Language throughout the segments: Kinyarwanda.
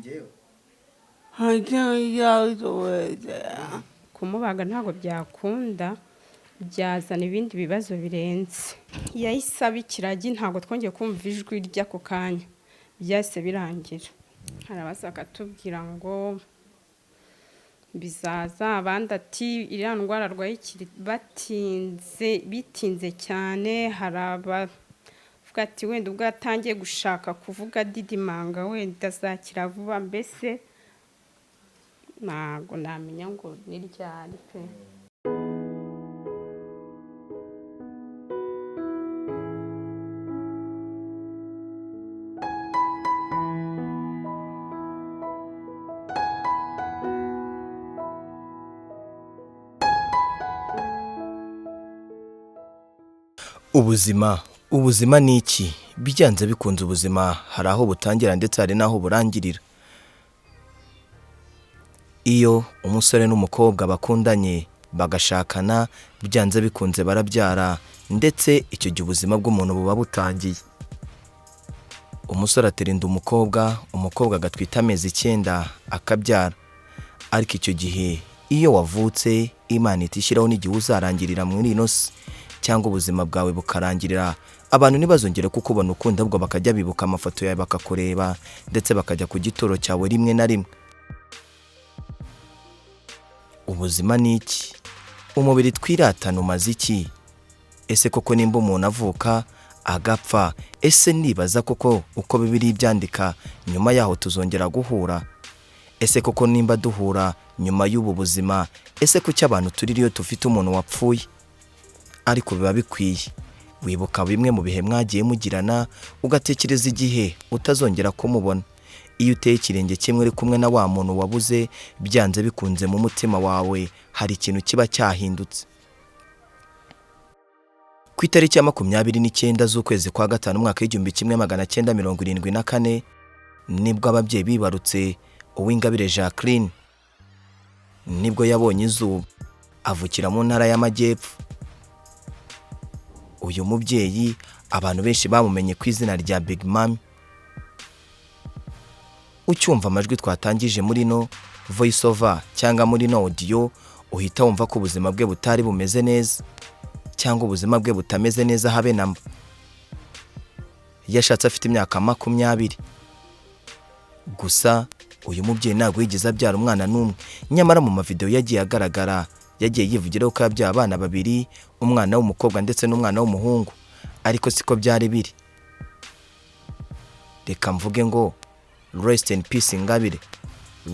Njyewe. Kumubaga ntabwo byakunda, byazana ibindi bibazo birenze. Yahise aba ikiragi, ntabwo twongeye kumva ijwi ry'ako kanya, byahise birangira. Hari abaza bakatubwira ngo bizaza, abandi ati iriya ndwara arwaye ikiri batinze, bitinze cyane. Hari abavuga ati wenda ubwo yatangiye gushaka kuvuga didimanga, wenda azakira vuba. Mbese ntabwo namenya ngo ni ryari pe. Ubuzima, ubuzima ni iki? Byanze bikunze ubuzima hari aho butangira ndetse hari n'aho burangirira. Iyo umusore n'umukobwa bakundanye bagashakana, byanze bikunze barabyara, ndetse icyo gihe ubuzima bw'umuntu buba butangiye. Umusore atera inda umukobwa, umukobwa agatwita amezi 9 akabyara. Ariko icyo gihe iyo wavutse, Imana ihita ishyiraho n'igihe uzarangirira muri ino si, cyangwa ubuzima bwawe bukarangirira, abantu ntibazongere kukubona ukundi, ahubwo bakajya bibuka amafoto yawe bakakureba, ndetse bakajya ku gituro cyawe rimwe na rimwe. Ubuzima ni iki? Umubiri twiratana umaze iki? Ese koko nimba umuntu avuka agapfa, ese nibaza koko uko Bibiliya ibyandika nyuma yaho tuzongera guhura? Ese koko nimba duhura nyuma y'ubu buzima, ese kuki abantu turira iyo dufite umuntu wapfuye? Ariko biba bikwiye. Wibuka bimwe mu bihe mwagiye mugirana, ugatekereza igihe utazongera kumubona. Iyo uteye ikirenge kimwe uri kumwe na wa muntu wabuze, byanze bikunze mu mutima wawe hari ikintu kiba cyahindutse. Ku itariki ya 29 z'ukwezi kwa 5 umwaka w'igihumbi kimwe magana cyenda mirongo irindwi na kane, nibwo ababyeyi bibarutse Uwingabire Jacqueline. Nibwo yabonye izuba, avukira mu ntara y'Amajyepfo. Uyu mubyeyi abantu benshi bamumenye ku izina rya Big Mami. Ucyumva amajwi twatangije muri no voice over cyangwa muri no audio, uhita wumva ko ubuzima bwe butari bumeze neza, cyangwa ubuzima bwe butameze neza habe na mba. Yashatse afite imyaka 20. Gusa uyu mubyeyi ntabwo yigeze abyara umwana n'umwe, nyamara mu mavideo yagiye agaragara yagiye yivugira ko yabyaye abana babiri, umwana w'umukobwa ndetse n'umwana w'umuhungu, ariko siko byari biri. Reka mvuge ngo rest in peace Ingabire,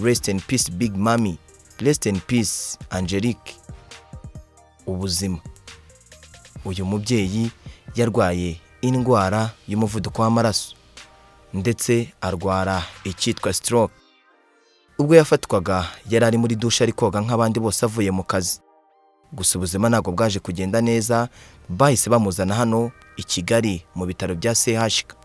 rest in peace Big Mami, rest in peace Angelique. Ubuzima. Uyu mubyeyi yarwaye indwara y'umuvuduko w'amaraso ndetse arwara icyitwa stroke. Ubwo yafatwaga yari ari muri dushe ari koga nk'abandi bose avuye mu kazi. Gusa ubuzima ntabwo bwaje kugenda neza, bahise bamuzana hano i Kigali mu bitaro bya CHK.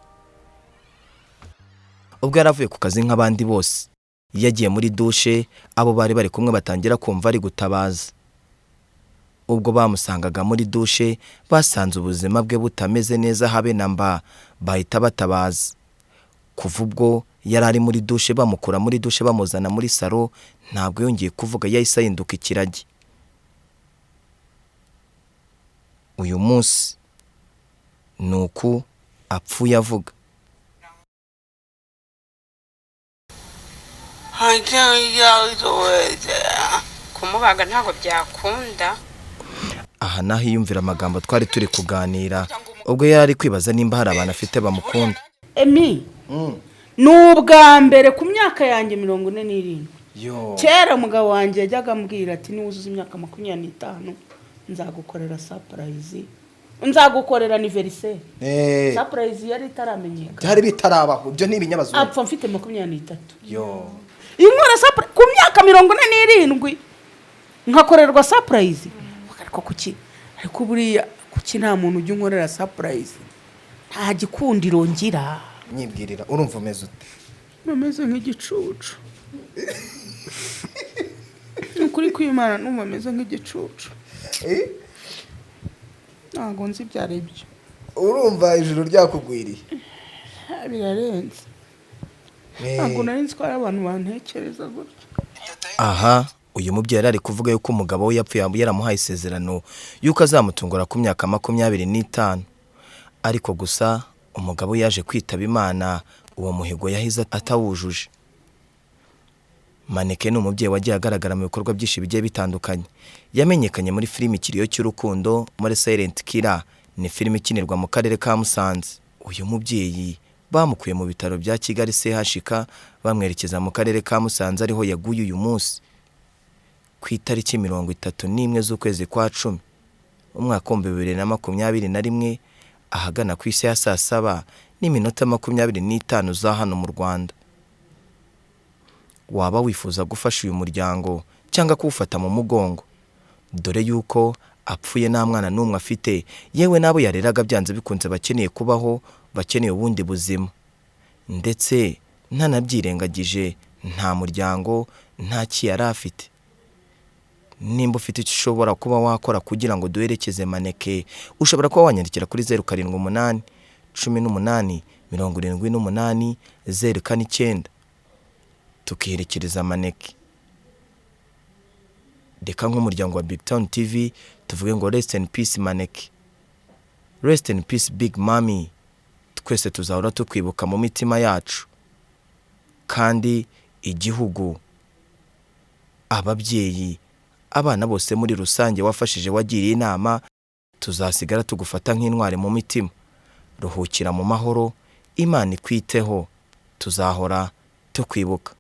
Ubwo yari avuye ku kazi nk'abandi bose, yagiye muri dushe, abo bari bari kumwe batangira kumva ari gutabaza. Ubwo bamusangaga muri dushe, basanze ubuzima bwe butameze neza habe na mba, bahita batabaza. Kuva ubwo yari ari muri dushe, bamukura muri dushe bamuzana muri salo, ntabwo yongeye kuvuga, yahise ahinduka ikiragi. Uyu munsi ni uku apfuye avuga. Kumubaga ntabwo byakunda. Aha naho yiyumvira amagambo twari turi kuganira, ubwo yari ari kwibaza nimba hari abantu afite bamukunda. Emi, ni ubwa mbere ku myaka yanjye 47. Kera umugabo wanjye yajyaga ambwira ati niwuzuza imyaka 25 nzagukorera surprise, nzagukorera anniversaire. Surprise yari itaramenyekana. Byari bitarabaho, ibyo ni ibinyabazungu. Apfa mfite 23. Inkora surprise ku myaka 47 nkakorerwa surprise. Ariko kuki, ariko buriya kuki nta muntu ujya unkorera surprise? Nta gikundiro ngira. Nyibwirira urumva umeze ute? Numeze nk'igicucu. Ukuri kw'Imana numva meze nk'igicucu. Ntabwo nzi ibyo ari byo. Urumva ijuru ryakugwiriye. Birarenze. Ntabwo nari nzi ko hari abantu bantekereza gutya. Aha uyu mubyeyi yari ari kuvuga yuko umugabo we yapfuye yaramuhaye isezerano yuko azamutungura ku myaka 25, ariko gusa umugabo we yaje kwitaba Imana, uwo muhigo yahize atawujuje. Maneke ni umubyeyi wagiye agaragara mu bikorwa byinshi bigiye bitandukanye. Yamenyekanye muri filimi Ikiriyo cy'Urukundo, muri Silent Killer, ni filimi ikinirwa mu karere ka Musanze. Uyu mubyeyi bamukuye mu bitaro bya Kigali CHK bamwerekeza mu karere ka Musanze, ariho yaguye uyu munsi ku itariki 31 z'ukwezi kwa 10 umwaka 2021, ahagana ku isi ya saa 7:25 za hano mu Rwanda. Waba wifuza gufasha uyu muryango cyangwa kuwufata mu mugongo, dore yuko apfuye nta mwana n'umwe afite, yewe n'abo yareraga byanze bikunze bakeneye kubaho, bakeneye ubundi buzima, ndetse ntanabyirengagije nta muryango, nta ki yari afite. Nimba ufite icyo ushobora kuba wakora kugira ngo duherekeze Maneke, ushobora kuba wanyandikira kuri 078 18 78 049 tukiherekereza Maneke. Reka nk'umuryango wa Big Town TV tuvuge ngo rest in peace Maneke, rest in peace Big Mami. Twese tuzahora tukwibuka mu mitima yacu, kandi igihugu, ababyeyi, abana bose muri rusange wafashije, wagiriye inama, tuzasigara tugufata nk'intwari mu mitima. Ruhukira mu mahoro, Imana ikwiteho, tuzahora tukwibuka.